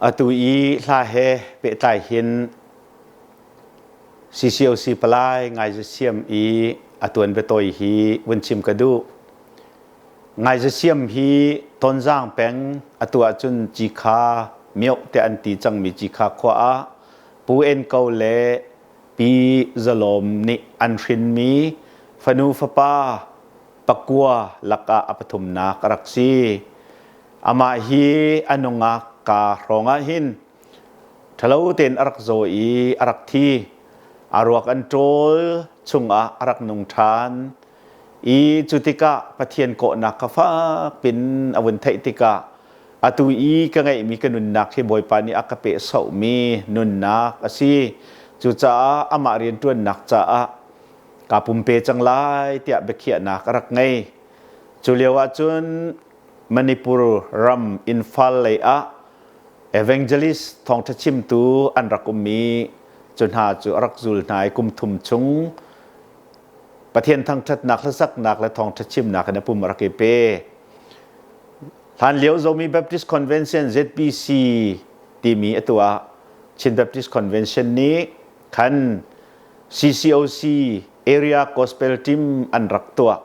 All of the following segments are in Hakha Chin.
Atu i hla he pehtlai hin CCOC palai Ngai Za Siam i a tuan biatawi hi vun chim ka duh. Ngai Za Siam hi Tonzang peng atu ahcun Cikha mioh te an ti cangmi Cikha khua ah Pu En Ko le Pi Zalawm nih an hrinmi fanu fapa pakua lakah a pathumnak a rak si. Amah hi a nungak ka hrawng ah hin ṭhalo tein a rak zaw i a rak thi. A ruak an ṭawl chungah a rak nung ṭhan i cu tikah Pathian kawhnak kha fak pin a vun theih tikah atu i ka ngeihmi ka nunnak hi Bawipa nih a ka pehsohmi nunnak a si. Cucaah amah rianṭuannak caah kaa pumpe cang lai tiah biakhiahnak a rak ngei. Cu lio ahcun Manipur ram Imphal lei ah evangelist thawngṭha chimtu an rak um i cu hna cu a rak zul hna i kum thum chung Pathian thangṭhatnak hlasaknak le thawngṭha chimnak in a pum a rak i pe. Hlanlio Zomi Baptist Convention ZBC timi atu ah Chin Baptist Convention nih khan CCOC Area Gospel Team an rak tuah.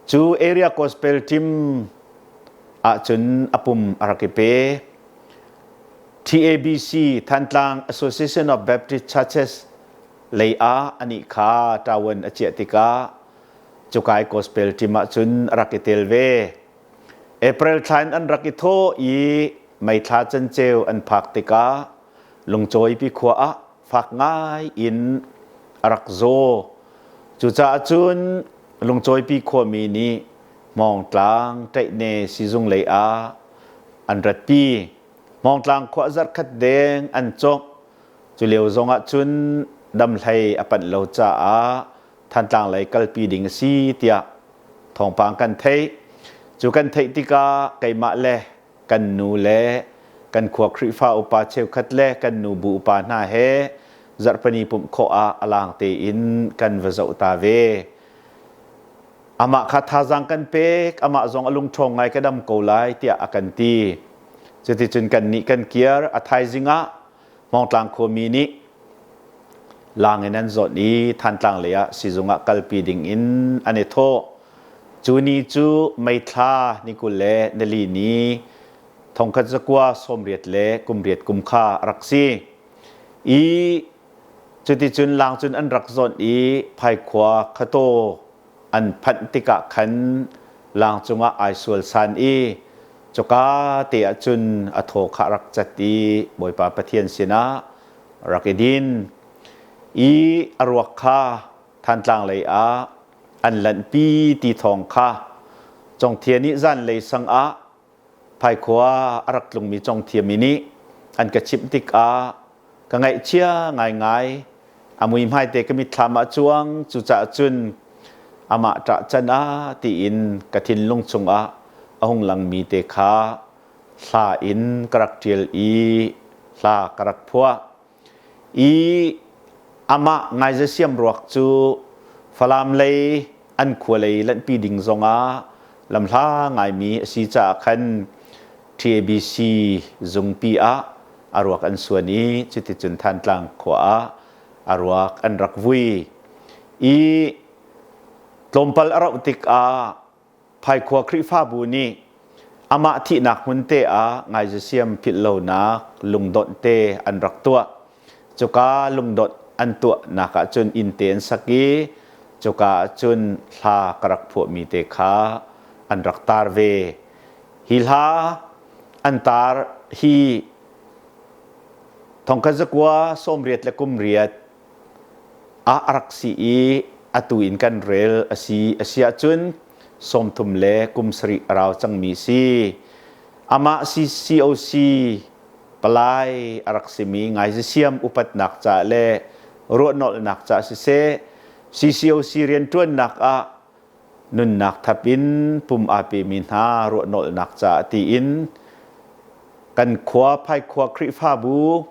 Cu Area Gospel Team ahcun a pum a rak i pe. TABC Thantlang Association of Baptist Churches lei ah anih kha ṭawan a ciah tikah cukai gospel team ahcun a rak i tel ve. April thla in an rak i thawh i May thla canceu an phak tikah Lungcawipi khua ah fak ngai in a rak zaw. Cucaah cun Lungcawipi khuami nih Hmawngtlang ṭaihne sizung lei ah an ratpi. Hmawngtlang khua zarhkhat deng an cawk. Cu lio zongah cun damhlei a panh lo caah Thantlang lei kalpi ding a si tiah thawngpang kan theih. Cu kan theih tikah keimah le kan nu le kan khua Khrihfa upa cheukhat le kan nu bu upa hna he zarhpini pumh khawh ah a lang tein kan va zoh ta ve. Amah kha thazaang kan pek, amah zong a lungṭhawng ngai ka dam ko lai tiah a kan ti. Cuticun kannih kan kir, a thaizing ah Hmawngtlang khuami nih lang in an zawt i Thantlang lei ah sizung ah kalpi ding in an i thawh. Cu ni cu May thla ni 20 le nili ni 1998 kum kha a rak si. I cuticun lang cun an rak zawnh i Phaikhua Khataw an phanh tikah khan lang cungah ai sual san i cuka te ah cun a thaw kha rak cat i Bawipa Pathian sinah rak i din i a ruak kha Thantlang lei ah an lanhpi ti thawng kha Congthia nih zanlei sang ah Phaikhua a rak tlungmi congthiami nih an ka chimh tikah ka ngaihchia ngaingai. A muihmai te ka mitthlam ah cuang cucaah cun amah ṭah can ah tiin ka thinlung chungah a hung langmi te kha hla in ka rak ṭial i hla ka rak phuah. I amah ngaizasiam ruak cu Falam lei an khua lei lanhpi ding zongah lamhla ngaimi a si caah khan TABC zungpi ah a ruak an suan i cuticun Thantlang khua ah a ruak an rak vui. I tlawmpal a rauh tikah Phaikhua Khrihfabu nih amah thihnak hmun te ah ngaizasiam philhlonak lungdonh te an rak tuah. Cuka lungdonh an tuahnak ahcun inn te an sak i cuka ahcun hla ka rak phuahmi te kha an rak tar ve. Hi hla an tar hi thongkhat zakua sawmriat le kum riat ah a rak si i atu in kan rel a si a si ahcun 30 le kum sarih a rau cangmi si. Amah CCOC palai a rak simi ngaizasiam upatnak ca le ruahnolhnak ca siseh CCOC rianṭuannak ah nunnak thap in pum aa pemi hna ruahnolhnak ca tiin kan khua Phaikhua Khrihfabu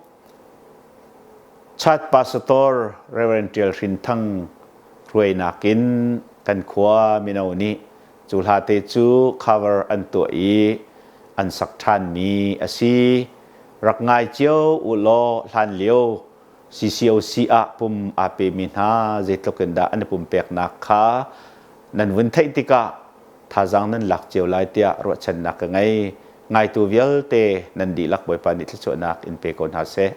Chat Pastor Rev. Ṭial Hrin Thang hruainak in kan khua mino nih cu hla te cu cover an tuah i an sak ṭhanmi a si. Rak ngai cio u law hlan lio CCOC ah pum aa pemi hna zeitluk in dah an i pumpeknak kha nan vun theih tikah thazaang nan lak cio lai tiah ruahchannak ka ngei. Ngaitu vialte nan dihlak Bawipa nih thluachuahnak in pe ko hna seh.